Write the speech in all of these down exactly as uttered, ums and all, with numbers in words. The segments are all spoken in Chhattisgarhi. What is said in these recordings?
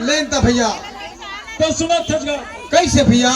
लेन त भैया। तो सुनत हस गा। कैसे भैया?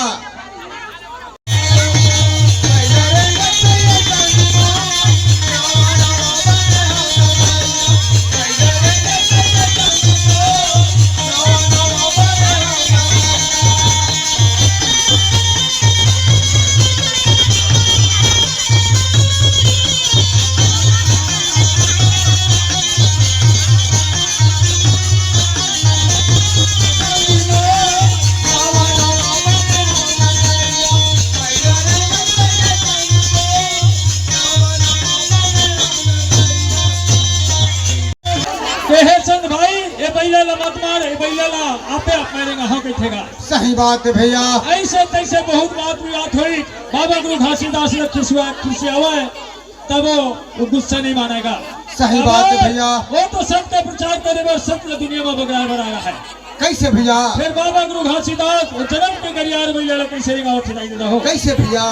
कहे चंद भाई, ए बइला ला मत मार, ए बइला ला आपे आप मारेंगा, हाँ कहिथे गा। सही बात हे भैया। अइसे तइसे बहुत बात विवाद होई, बाबा गुरु घासीदास ला खिसवा-, खिसियावय, तब वो, वो गुस्सा नहीं मानेगा। सही बात हे भैया। वो तो सत्य का प्रचार करे बर, सत्य दुनिया में बगराए बर आया है। कैसे भैया? फिर बाबा गुरु घासीदास वो जनम के गरियार बइला ला कैसे रेंगावत हे, दाई ददा हो। कैसे भैया?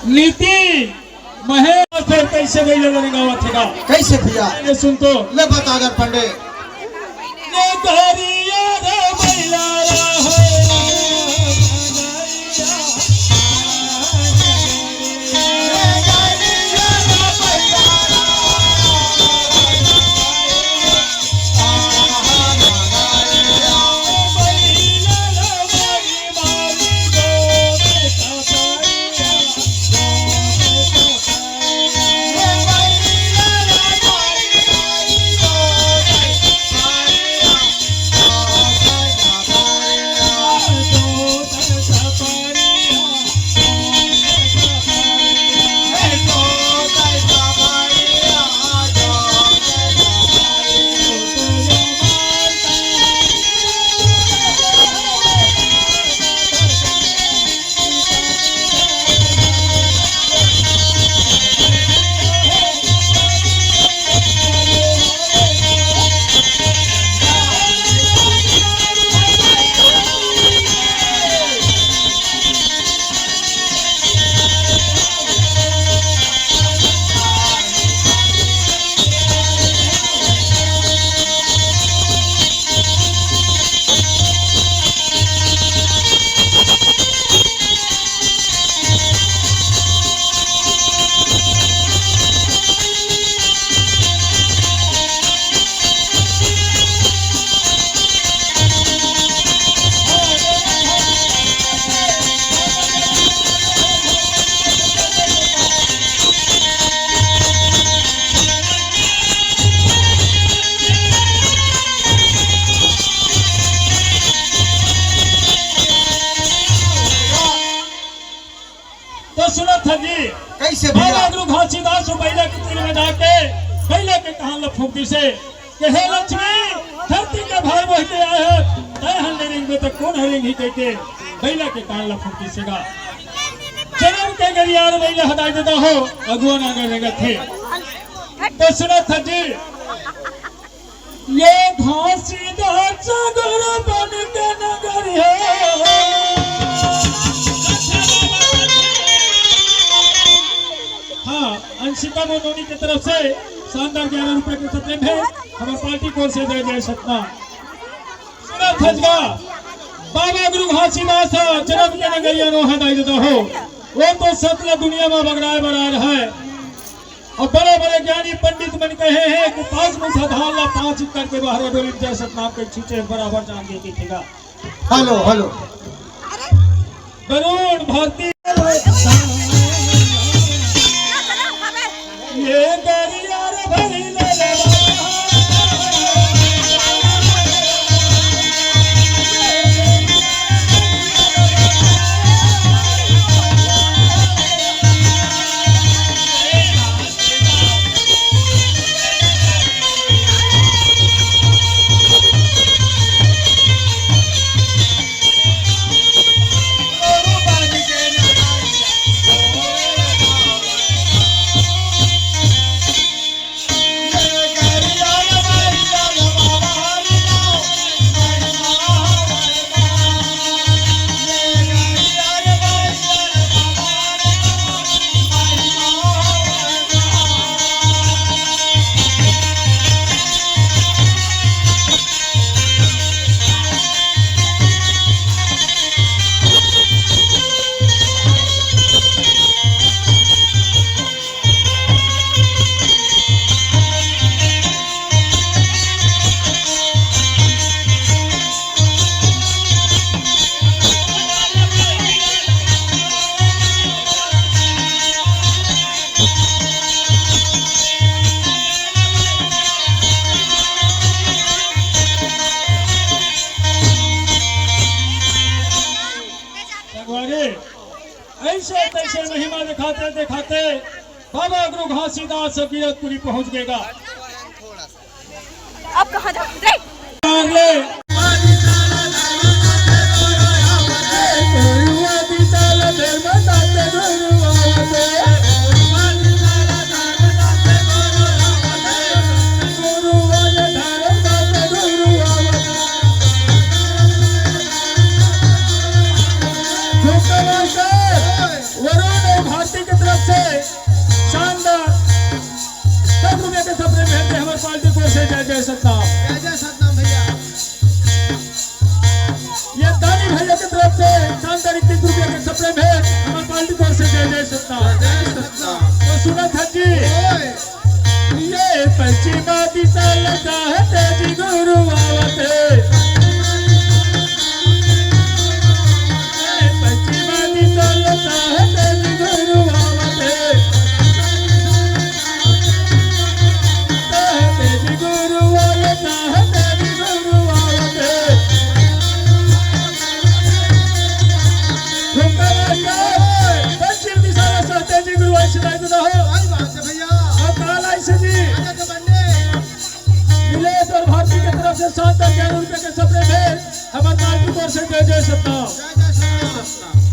नीति महेश, फेर कइसे बइला ला रेंगावत हे गा। कैसे भैया? ले सुन तो। ले बता दर पंडे। ले गरिया रे बइला रे हो। तो सुनत हस जी, कैसे भैया? बाबा गुरु घासीदास बइला के तीर में जाके बइला के कान ला फूंक दिसे कि हे लक्ष्मी, धरती के भार बोहि के आए हस, तैं ह नइ रेंगबे त कोन ह रेंगही कहिके बइला के कान ला फूंक दिसे गा। जनम के गरियार बइला ह, दाई ददा हो, अगुआ नांगर रेंगत हे। तो सुनत हस जी, ये घासीदास सगर बन के नगर हे। हाँ, अंशिका मोनोनी के तरफ से शानदार ग्यारह रुपए के सतरंज हे। हमर पार्टी कोर से जय जय सतना। सुनत हस गा, बाबा गुरु घासीदास जनम के नगरिया नो हे, दाई ददा हो। वो तो सत ला दुनिया में बगराए बर आए हे। अउ बड़े-बड़े ज्ञानी पंडित मन कहे हे कि पाँच मुठा धान ला पाँच एकड़ के बाहर डोली जय सतनाम के छींचे बराबर जान दे के ठेगा। Hello, hello. वरुण भारती। ये गरिया रे भइले रे। तइसे महिमा देखाते देखाते बाबा गुरु घासीदास गिरतपुरी पहुंच गेगा। अब कहाँ जाऊँ रे? वरुण और भारती की तरफ से शानदार दस रुपए के सपने भेंट है हमारे पार्टी को से। जय जय सतनाम। जय जय सतनाम भैया। ये दानी भैया की तरफ से शानदार इक्कीस रुपए के सपने भेंट हमारे पार्टी को से। जय जय सतनाम। जय सतनाम। तो सुना था जी। ओए। ये पश्चिमा दिशा लगा है तेजी गुरु आवत है। ये पश्चिमा दिशा लगा है तेजी गुरु आवत है। तेजी गुरु आवत है, तेजी गुरु आवत है। ठुमका लगा, पश्चिम दिशा लगा तेजी गुरु आवत है। सही बात है भैया। और काल आइसे जी। आजा तो बनने। नीलेश और भारती की तरफ से शानदार ग्यारह रुपए के सपने भेंट हमारे पार्टी को से। जय जय सतनाम। जय जय सतनाम।